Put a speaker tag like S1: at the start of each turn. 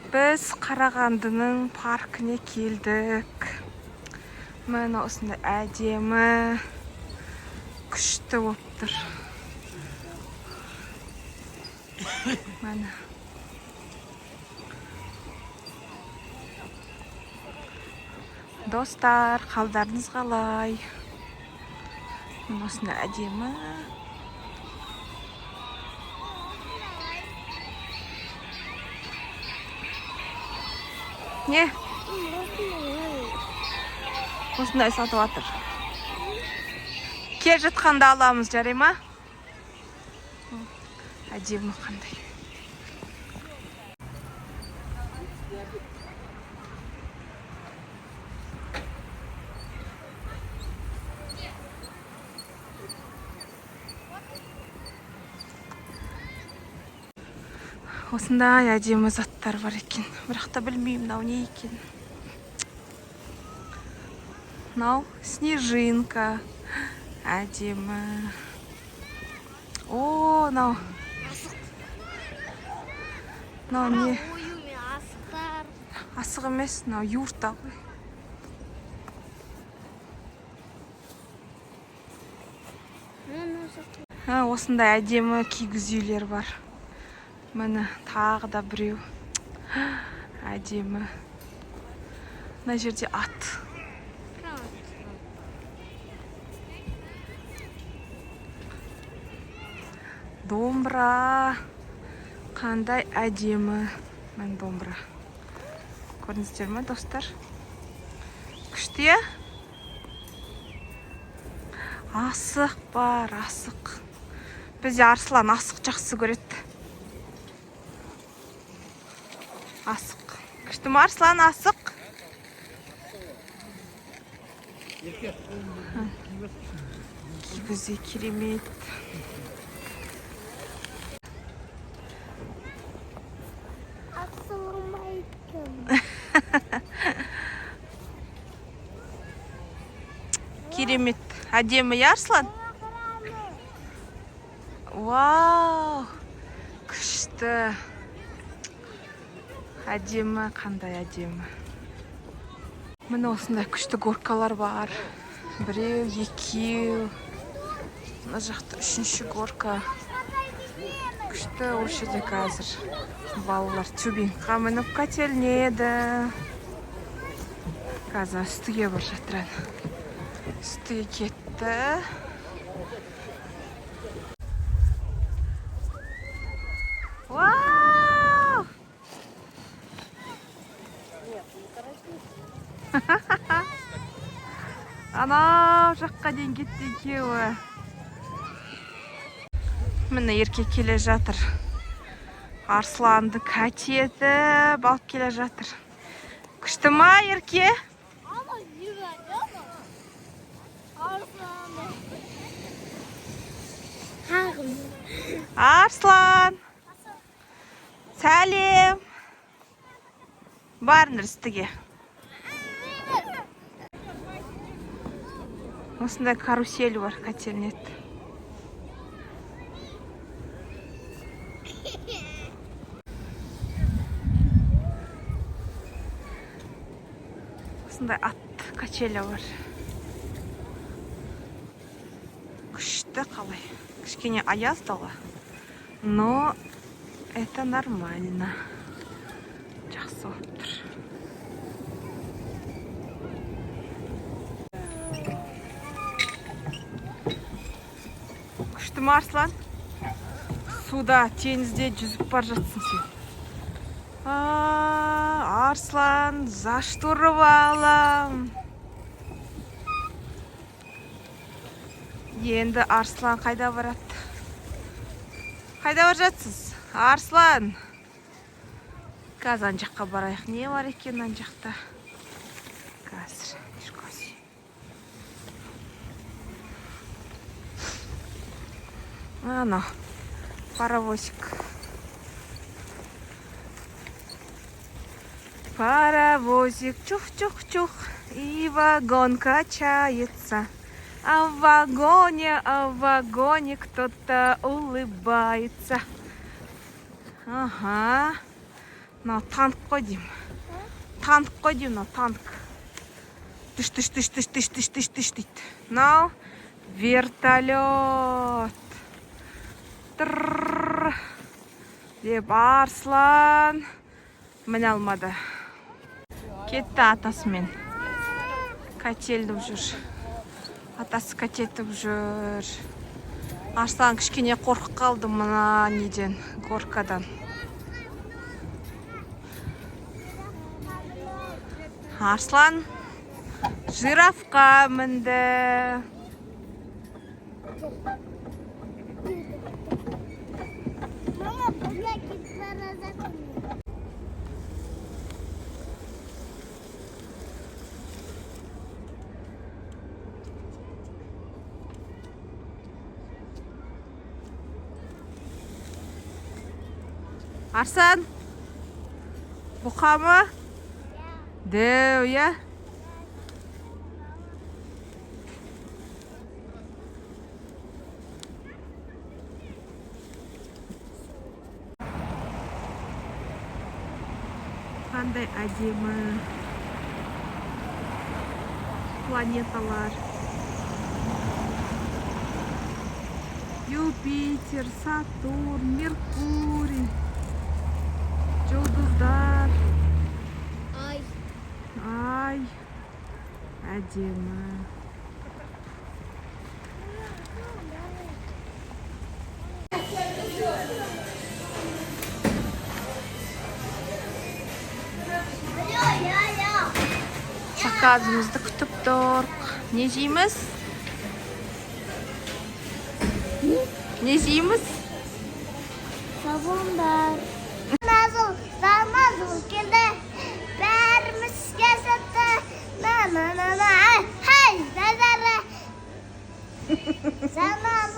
S1: Біз Қарағандының паркіне келдік. Міне, осындай әдемі, күшті болып тұр. Міне. Достар, қалдарыңыз қалай? Міне, осындай әдемі. Не? Осындай сатып жатыр. Келе жатқанда аламыз, жарай ма? Әдемі қандай. Осындай әдемі заттар бар екен. Бірақ та білмеймін, мынау не екен. Мынау снежинка. Әдемі. О, мынау. Мынау не?
S2: Оюмен асықтар.
S1: Асық емес, мынау юрта ғой.
S2: Міне, асық.
S1: Ha, осындай әдемі кигіз үйлер бар. Міне, тағы да біреу. Әдемі. Мына жерде ат. Домбыра. Қандай әдемі. Міне, домбыра. Көрдіңіздер ме, достар? Күшті, иә? Асық бар, асық. Бізде Арслан асық жақсы көреді. Асық. Күшті ма, Арслан, асық? Кигіз үй керемет.
S2: Ассалаумағалейкум.
S1: Керемет. Әдемі, иә, Арслан? Вау! Күшті. Әдемі, қандай әдемі. Міне, осындай күшті горкалар бар. Біреу, екеу. Мына жақта үшінші горка. Күшті. Осы жерде қазір балалар тюбингқа мініп көтеріледі. Қазір үстіге бара жатыр, әне. Үстіге кетті. Вау! Анау жаққа дейін кетті екеуі. Міне, Ерке келе жатыр. Арсланды катетіп алып келе жатыр. Күшті ма, Ерке?
S2: Ана жүрген. Арслан. Хағым.
S1: Арслан! Сәлем! Барыңдар үстіге. Осындай карусель бар, көтеріледі. Осындай ат качеля бар. Күшті қалай. Кішкене аяз дала. Но это нормально. Жақсы болып тұр. Күшті ма, Арслан? Суда, теңізде жүзіп бара жатсың сен. А, Арслан за штурвалом. Енді Арслан қайда барады? Қайда бара жатсыз, Арслан? Қазір ана жаққа барайық. Не бар екен ана жақта? Қазір. Ешкоси. Анау паровозик. Паровозик, чух-чух-чух, и вагон качается. А в вагоне кто-то улыбается. Ага. Мынау танк қой деймін. Танк қой деймін, мынау танк. Түш, түш, түш, түш, түш, түш, түш, түш дейді. Мынау вертолет. Тырр деп Арслан міне алмады. Кетті атасымен. Качельде жүр. Атасы качетіп жүр. Арслан кішкене қорқып қалды мына неден, горкадан. Арслан жирафқа мінді.
S2: Мама, бұнда кетіп бара жатырмын.
S1: Арслан, бұқа ма? Дәу, иә? Қандай әдемі планеталар. Юпитер, Сатурн, Меркурий, жұлдыздар.
S2: Ай.
S1: Ай, әдемі.
S2: Алло, алло.
S1: Заказымызды күтіп тұр. Не жейміз? Не жейміз?
S2: Sabunlar. Nazıl, namazıl келді. Бәріміз сатты. На на на на, ай, хай, назары. Заман